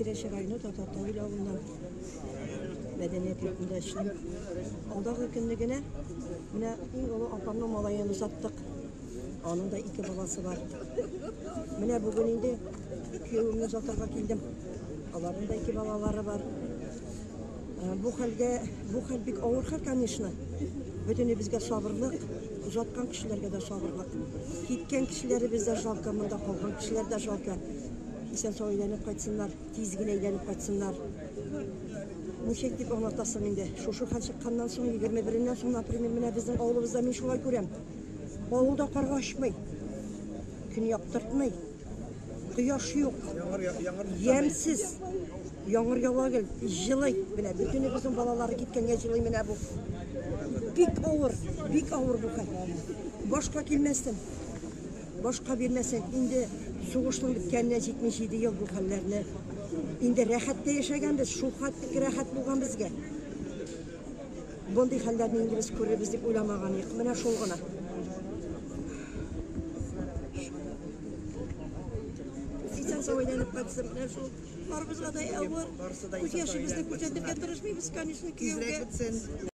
Питрәч районы Татар Тавил авылыннан, мәдәният йортында эшлим. Алдагы көнне генә менә иң олы апамның малаен озаттык. Аның да ике баласы бар. Менә бүген инде киявемне озатырга килдем. Аларның да ике балалары бар. Бу хәлгә, бу хәл бик авыр хәл, конечно. Бөтенебезгә сабырлык, озаткан кешеләргә дә сабырлык. Киткән кешеләребез дә жалко, монда калган кешеләр дә жалко. Исән-сау әйләнеп кайтсыннар, тиз генә әйләнеп кайтсыннар. Ничек дип аңлатасың инде? Шушы хәл чыкканнан соң, 21-ннән соң, например, менә безнең авылыбызда мин шулай күрәм. Авылда карга очмый. Көн яктыртмый. Кояш юк. Ямьсез. Яңгыр ява гел. Җылый. Менә бөтенебезнең балалары киткәнгә җылый менә бу. Бик авыр, бик авыр бу хәл. Башка килмәсен. Башка бирмәсен. Инде сугышның беткәненә 77 ел бу хәлләрне. Инде рәхәттә яшәгәнбез, шул хәтлек рәхәт булган безгә. Мондый хәлләрне инде без күрербез дип уйламаган идек. Менә шул гына. Исән сау әйләнеп кайтсын, менә шул. Барыбызга да авыр. Күз яшебезне күрсәтергә тырышмыйбыз, конечно, кияүгә.